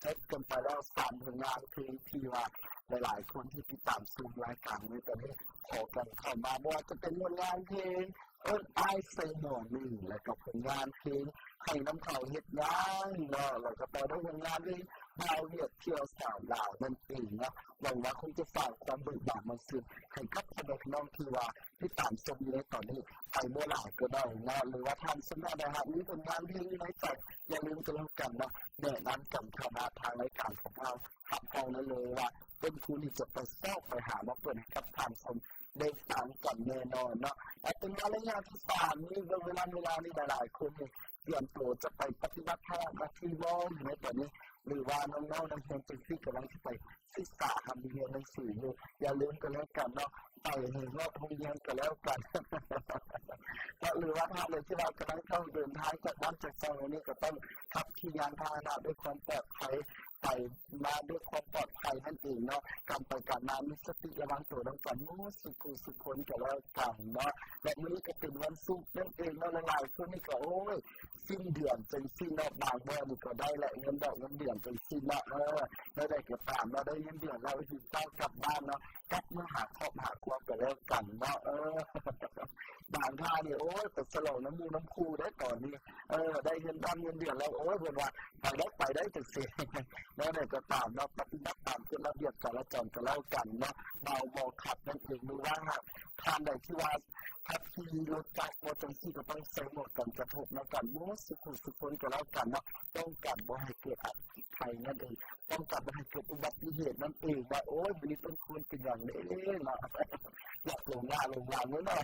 ຈົບກັນໄປແລ້ວສາມຜົນງານເພງທີ່ວ່າຫຼາຍໆຄົນທີ່ຕິດຕາມຊົມລາຍການໃນຕອນນີ້ຂໍກັນເຂົ້າມາ ບໍ່ວ່າຈະເປັນຜົນງານເພງ ເອີ້ນອ້າຍໃສ່ໝໍ້ໜຶ່ງ ແລ້ວກໍຜົນງານເພງໃຫ້ນຳເຂົາເຮັດຫຍັງເນາະ ແລ້ວກໍຕໍ່ດ້ວຍຜົນງານເພງບ່າວຫວຽດທ່ຽວສາວລາວນັ້ນເອງເນາະ. ຫວັງວ່າຄົງຈະສ້າງຄວາມເບີກບານມ່ວນຊື່ນໃຫ້ກັບພໍ່ແມ່ພີ່ນ້ອງທີ່ວ່າ ຕິດຕາມຊົມຢູ່ໃນຕອນນີ້ ໃຜບໍ່ຫຼາຍກໍໄດ້ເນາະ ຫຼືວ່າທ່ານສົມພອນ ຫາກມີຜົນງານເພງຢູ່ໃນໃຈ ຢ່າລືມກັນແລ້ວກັນເນາະ ແນະນຳກັນເຂົ້າມາທາງລາຍການຂອງເຮົາ ຮັບຮອງໄດ້ເລີຍວ່າຕົ້ນຄູນນີ້ຈະໄປຊອກໄປຫາມາເປີດໃຫ້ກັບທ່ານຊົມໄດ້ຟັງກັນແນ່ນອນເນາະ. ແລະເປັນວ່າໄລຍະທີສາມນີ້ ເບິ່ງເວລາ ເວລານີ້ຫຼາຍໆຄົນນີ້ຕຽມໂຕຈະໄປປະຕິບັດພາລະໜ້າທີ່ບໍ່ ຢູ່ໃນຕອນນີ້ ຫຼືວ່ານ້ອງໆນັກຮຽນຈັ່ງຊີ້ກຳລັງຊິໄປ ສຶກສາຮ່ຳຮຽນໜັງສືຢູ່ ຢ່າລືມກັນແລ້ວກັນເນາະ ໄປໃຫ້ຮອດໂຮງຮຽນກັນແລ້ວກັນເນາະ ຫຼືວ່າທ່ານໃດທີ່ວ່າກຳລັງຕ້ອງເດີນທາງຈາກບ້ານຈາກຊ່ອງນີ້ ກໍຕ້ອງຂັບຂີ່ຍານພາຫະນະດ້ວຍຄວາມປອດໄພ ໄປມາດ້ວຍຄວາມປອດໄພນັ້ນເອງເນາະ ການໄປການມາມີສະຕິລະວັງໂຕນຳກັນໝົດສຸຜູ້ສຸຄົນກັນແລ້ວກັນເນາະ. ແລະມື້ນີ້ກໍເປັນວັນສຸກນັ້ນເອງເນາະ ຫຼາຍໆຄົນນີ້ກໍ ໂອ້ຍ ສິ້ນເດືອນຈັ່ງຊີ້ເນາະ ບາງບ່ອນນີ້ກໍໄດ້ແຫຼະເງິນດອກເງິນເດືອນຈັ່ງຊີ້ເນາະ ເອີ ແນວໃດກໍຕາມເນາະ ໄດ້ເງິນເດືອນແລ້ວຫິວເຂົ້າກັບບ້ານເນາະ ກັບມາຫາຄອບຫາຄົວກັນແລ້ວກັນເນາະ ເອີ ບາງທ່ານນີ້ ໂອ້ຍ ໄປສະຫຼອງນຳໝູ່ນຳຄູ່ໄດ໋ຕອນນີ້ ເອີ ໄດ້ເງິນດອກເງິນເດືອນແລ້ວ ໂອ້ຍ ເພິ່ນວ່າໄປໄດ້ໄປໄດ້ຈັ່ງຊີ້ເນາະ ແນວໃດກໍຕາມເນາະ ປະຕິບັດຕາມກົດລະບຽບຈະລາຈອນກັນແລ້ວກັນເນາະ ເມົາບໍ່ຂັບນັ້ນເອງ ຫຼືວ່າຫາກທ່ານໃດທີ່ວ່າ ຂັບຂີ່ລົດຈັກບໍ່ຈັ່ງຊີ້ກໍຕ້ອງໃສ່ໝວກກັນກະທົບນຳກັນໝົດສຸຜູ້ສຸຄົນກໍແລ້ວກັນເນາະ ປ້ອງກັນບໍ່ໃຫ້ເກີດອັກຄີໄພນັ້ນເອງ ປ້ອງກັນບໍ່ໃຫ້ເກີດອຸບັດຕິເຫດນັ້ນເອງ ວ່າ ໂອ້ຍ ມື້ນີ້ຕົ້ນຄູນເປັນຫຍັງເດ້ເນາະ ຢາກຫຼົງໜ້າຫຼົງຫຼັງເນາະ.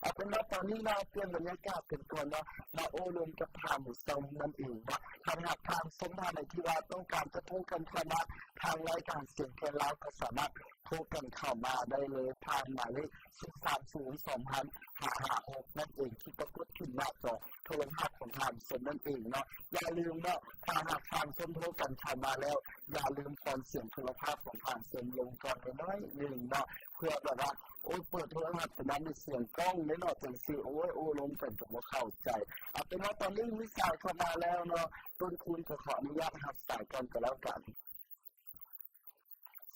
ເອົາເປັນວ່າຕອນນີ້ມາປ່ຽນບັນຍາກາດກັນກ່ອນເນາະ ມາໂອ້ລົມກັບທ່ານຜູ້ຊົມນັ້ນເອງເນາະ ຖ້າຫາກທ່ານຜູ້ຊົມທ່ານໃດທີ່ວ່າຕ້ອງການຈະໂທກັນເຂົ້າມາທາງລາຍການສຽງແຄນລາວ ກໍສາມາດ ໂທກັນເຂົ້າມາໄດ້ເລີຍ ຜ່ານໝາຍເລກ ສູນສາມສູນ ສອງພັນ ຫ້າຫ້າຫົກ ນັ້ນເອງ ທີ່ປາກົດຂຶ້ນໜ້າຈໍໂທລະພາບຂອງທ່ານເຊິ່ງນັ້ນເອງເນາະ. ຢ່າລືມເນາະ ຖ້າຫາກທ່ານເຊິ່ງໂທກັນເຂົ້າມາແລ້ວ ຢ່າລືມຜ່ອນສຽງໂທລະພາບຂອງທ່ານເຊິ່ງລົງກ່ອນໜ້ອຍໜຶ່ງເນາະ ເພື່ອແບບວ່າ ໂອ້ຍ ເປີດໂທລະພາບໄປນຳ ໄດ້ສຽງກ້ອງເດ້ເນາະ ຈັ່ງຊີ້ ໂອ້ຍ ໂອ້ລົມກັນກໍບໍ່ເຂົ້າໃຈ. ເອົາເປັນວ່າຕອນນີ້ມີສາຍເຂົ້າມາແລ້ວເນາະ ຕົ້ນຄູນກໍຂໍອະນຸຍາດຮັບສາຍກ່ອນກໍແລ້ວກັນ.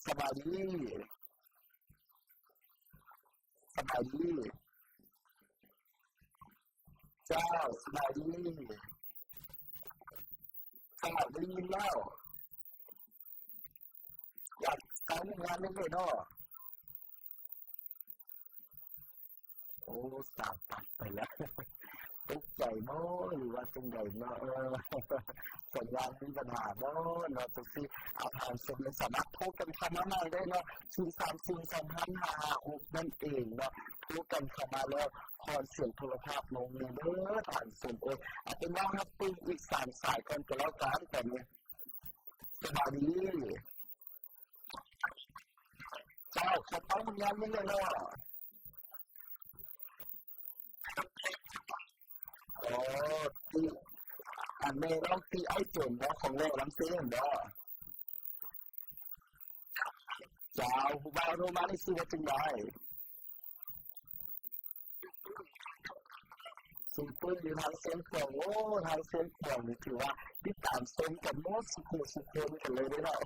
ສະບາຍດີ ສະບາຍດີ ເຈົ້າ ສະບາຍດີ ເຈົ້າ ໄດ້ຍິນແລ້ວ ຢາກໃຊ້ງານເລີຍເນາະ. ໂອ້ ສາຍຕັດໄປແລ້ວ ຕົກໃຈບໍ່ ຫຼືວ່າຈັ່ງໃດເນາະ ເອີ ສັນຍານມີບັນຫາບໍ່ເນາະ ຈັ່ງຊີ້ ອາ ທ່ານເຊີນສາມາດໂທກັນເຂົ້າມາໃໝ່ໄດ້ເນາະ ສູນສາມສູນ ສອງພັນ ຫ້າຫ້າຫົກ ນັ້ນເອງເນາະ ໂທກັນເຂົ້າມາແລ້ວ ຜ່ອນສຽງໂທລະພາບລົງແດ່ເດີທ່ານເຊີນເອີຍ. ເອົາເປັນວ່າຮັບເບິ່ງອີກສາມສາຍກ່ອນກໍແລ້ວກັນ ຕອນນີ້ ສະບາຍດີ ເຈົ້າ ຂໍຕ້ອງຍາມນີ້ແຫຼະເນາະ. ອໍ ຕິ ອັນແມ່ນ້ອງຕິໄອໂຈນບໍ່ ຂອງແຫຼ້ລຳເຊນບໍ່? ເຈົ້າ ຜູ້ບ່າວໂທມານີ້ຊື່ວ່າຈັ່ງໃດ? ຊຸມປຶ້ມຢູ່ທາງຊຽງຂວາງ ໂອ້ ທາງຊຽງຂວາງນີ້ຖືວ່າຕິດຕາມຊົມກັນໝົດສຸຄູ່ສຸຄົນກັນເລີຍເດ້ເນາະ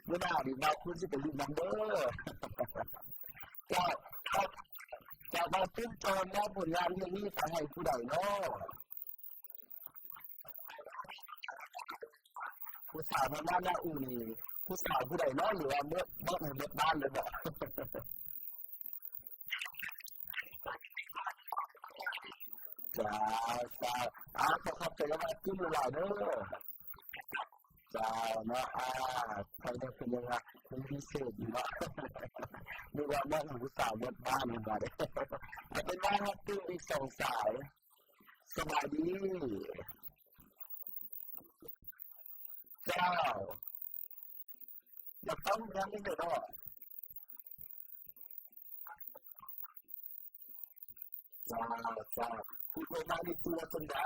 ມື້ໜ້ານີ້ບ່າວຄູນຊິໄປຫຼິ້ນນຳເດີ. ເຈົ້າ ເຈົ້າ ເຈົ້າ ບ່າວປຶ້ມຈອນມອບຜົນງານເພງນີ້ໄປໃຫ້ຜູ້ໃດເນາະ? ຜູ້ສາວທາງບ້ານນາອູ່ນີ້ ຜູ້ສາວຜູ້ໃດເນາະ ຫຼືວ່າເໝິດ ເໝິດໃຫ້ເໝິດບ້ານເລີຍບໍ? ເຈົ້າ ເຈົ້າ ອາ ຂໍຂອບໃຈກັບອ້າຍປຶ້ມຫຼາຍໆເດີ. ເຈົ້າເນາະ ອາ ໃຜໄດ້ເປັນຫຍັງວ່າ ມີພິເສດຢູ່ເນາະ ນຶກວ່າເໝິດໃຫ້ຜູ້ສາວເໝິດບ້ານຫັ້ນວ່າເດ້. ເອົາເປັນວ່າຮັບຕື່ມອີກສອງສາຍ. ສະບາຍດີ ເຈົ້າ ຢາກຟັງເພງນີ້ເດີເນາະ. ເຈົ້າ ເຈົ້າ ຜູ້ໂທມານີ້ຕົວະຈັ່ງໃດ?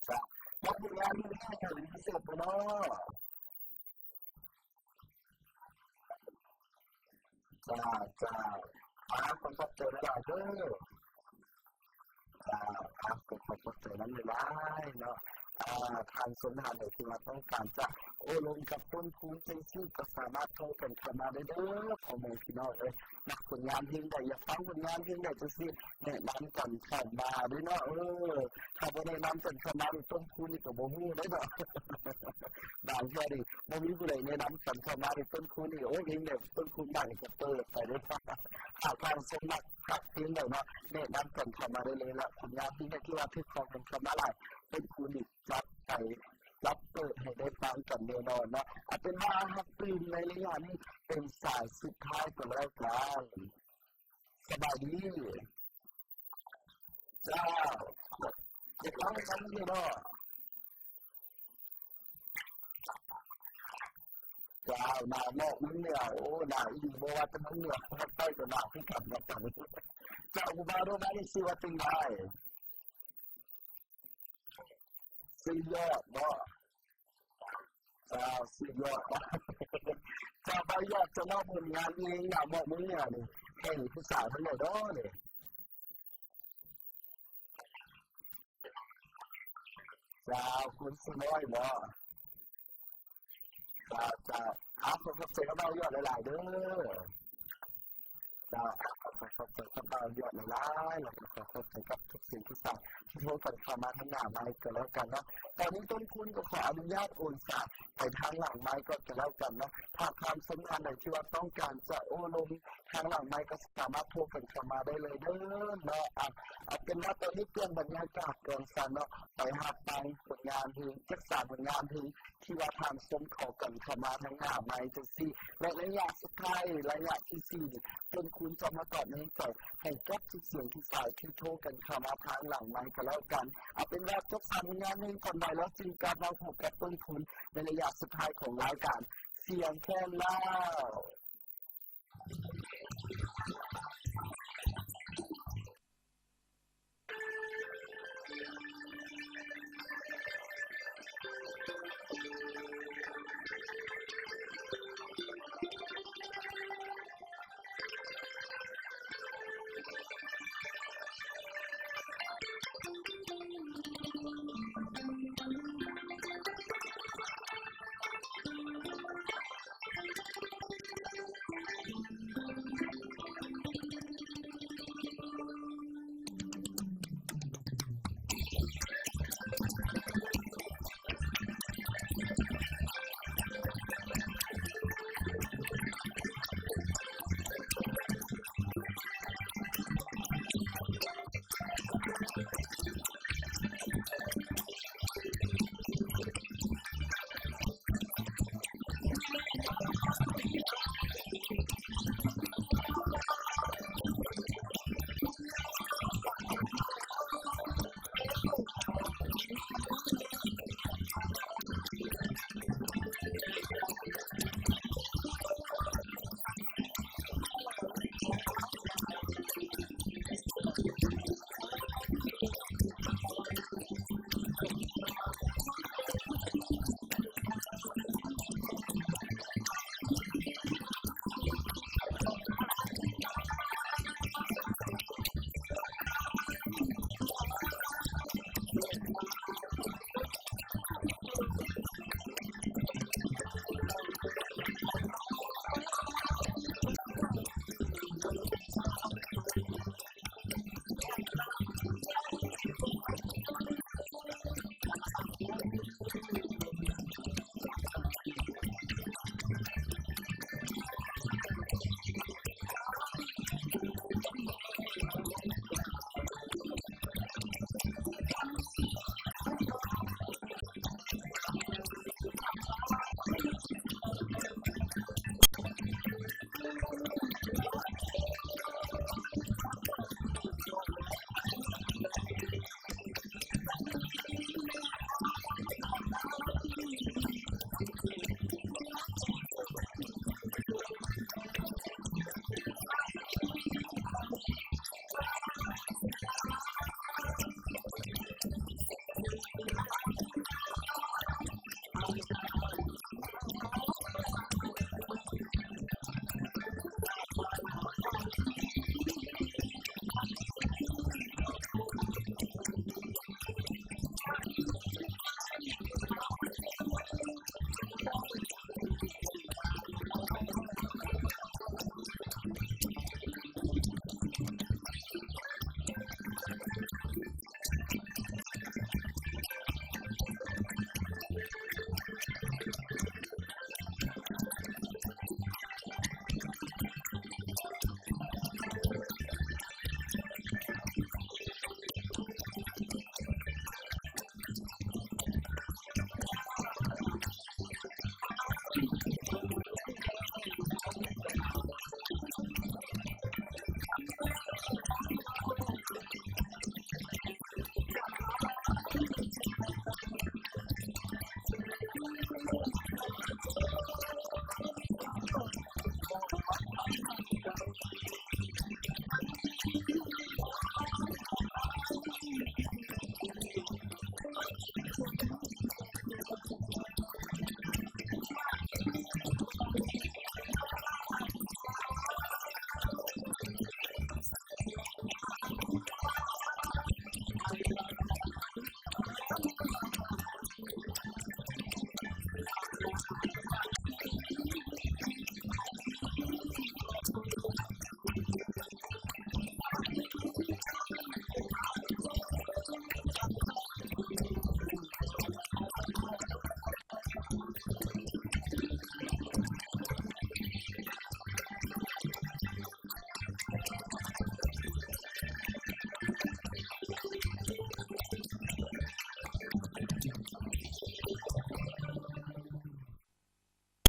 ເຈົ້າ ມາເບິ່ງງານນີ້ເປັນພິເສດບໍ່ເນາະ? ເຈົ້າ ເຈົ້າ ອາ ຂໍຂອບໃຈຫຼາຍໆເດີ. ເຈົ້າ ອາ ກໍຂໍຂອບໃຈນຳຫຼາຍໆເນາະ. ອາ ທ່ານຊົມທ່ານໃດທີ່ວ່າຕ້ອງການຈະໂອ້ລົມກັບຕົ້ນຄູນຈັ່ງຊີ້ ກໍສາມາດໂທກັນເຂົ້າມາໄດ້ເດີ ພໍ່ແມ່ພີ່ນ້ອງເອີຍ. ມັກຜົນງານເພງໃດ ຢາກຟັງຜົນງານເພງໃດຈັ່ງຊີ້ ແນະນຳກັນເຂົ້າມາເດີເນາະ. ເອີ ຖ້າບໍ່ແນະນຳກັນເຂົ້າມານີ້ ຕົ້ນຄູນນີ້ກໍບໍ່ຮູ້ເດ້ເນາະ. ບາງເທື່ອນີ້ບໍ່ມີຜູ້ໃດແນະນຳກັນເຂົ້າມານີ້ ຕົ້ນຄູນນີ້ ໂອ້ຍ ເພງໃດ ຕົ້ນຄູນບ້ານນີ້ກໍເປີດໄປເດ້. ຖ້າທ່ານຊົມມັກ ຫາກເພງໃດເນາະ ແນະນຳກັນເຂົ້າມາໄດ້ເລີຍລະ. ຜົນງານເພງໃດທີ່ວ່າຖືກຄອງກັນເຂົ້າມາຫຼາຍ ເປັນຄູນນີ້ຈັດໄປ ຈັດເປີດໃຫ້ໄດ້ຟັງກັນແນ່ນອນເນາະ. ເອົາເປັນວ່າຮັບຕື່ມໃນໄລຍະນີ້ເປັນສາຍສຸດທ້າຍກໍແລ້ວກັນ. ສະບາຍດີ. ເຈົ້າ ຢາກເລົ່ານຳຢູ່ເນາະ. ເຈົ້າ ໜາວເນາະເມືອງເໜືອ. ໂອ້ ໜາວອີ່ຫຼີ ບໍ່ວ່າແຕ່ເມືອງເໜືອ ພາກໃຕ້ກໍໜາວຄືກັນເນາະ. ເຈົ້າ ຜູ້ບ່າວໂທມານີ້ຊື່ວ່າຈັ່ງໃດ? ຊື່ຍອດເນາະ. ເຈົ້າ ຊື່ຍອດ. ເຈົ້າ ບ່າວຍອດ ຈະມອບຜົນງານເພງໜາວເນາະເມືອງເໜືອນີ້ ໃຫ້ຜູ້ສາວທັງໃດເນາະນີ້? ເຈົ້າ ຄຸນສຸນ້ອຍເນາະ. ເຈົ້າ ເຈົ້າ ອາ ຂໍຂອບໃຈກັບບ່າວຍອດຫຼາຍໆເດີ. ເຈົ້າ ຂໍຂອບໃຈກັບບ່າວຍອດຫຼາຍໆ ແລ້ວກໍຂໍຂອບໃຈກັບທຸກສຽງທຸກສາຍທີ່ໂທກັນເຂົ້າມາທາງໜ້າໄມກໍແລ້ວກັນເນາະ. ຕອນນີ້ຕົ້ນຄູນກໍຂໍອະນຸຍາດໂອນສາຍໄປທາງຫຼັງໄມກ່ອນກໍແລ້ວກັນເນາະ. ຖ້າທ່ານຊົມທ່ານໃດທີ່ວ່າຕ້ອງການຈະໂອ້ລົມທາງຫຼັງໄມ ກໍສາມາດໂທກັນເຂົ້າມາໄດ້ເລີຍເດີເນາະ. ອາ ເອົາເປັນວ່າຕອນນີ້ປ່ຽນບັນຍາກາດກ່ອນຊະເນາະ ໄປຮັບຟັງຜົນງານເພງຈັກສາມຜົນງານເພງ ທີ່ວ່າທ່ານຊົມເຂົ້າກັນເຂົ້າມາທາງໜ້າໄມຈັ່ງຊີ້ ແລະ ໄລຍະສຸດທ້າຍ ໄລຍະທີສີ່ນີ້ ເປັນຄູນຈະມາຕອບແຮງໃຈໃຫ້ກັບທຸກສຽງທຸກສາຍທີ່ໂທກັນເຂົ້າມາທາງຫຼັງໄມກໍແລ້ວກັນ. ເອົາເປັນວ່າຈົບສາມຜົນງານເພງກ່ອນໄປ ແລ້ວຈຶ່ງກັບມາພົບກັບຕົ້ນຄູນໃນໄລຍະສຸດທ້າຍຂອງລາຍການສຽງແຄນລາວ.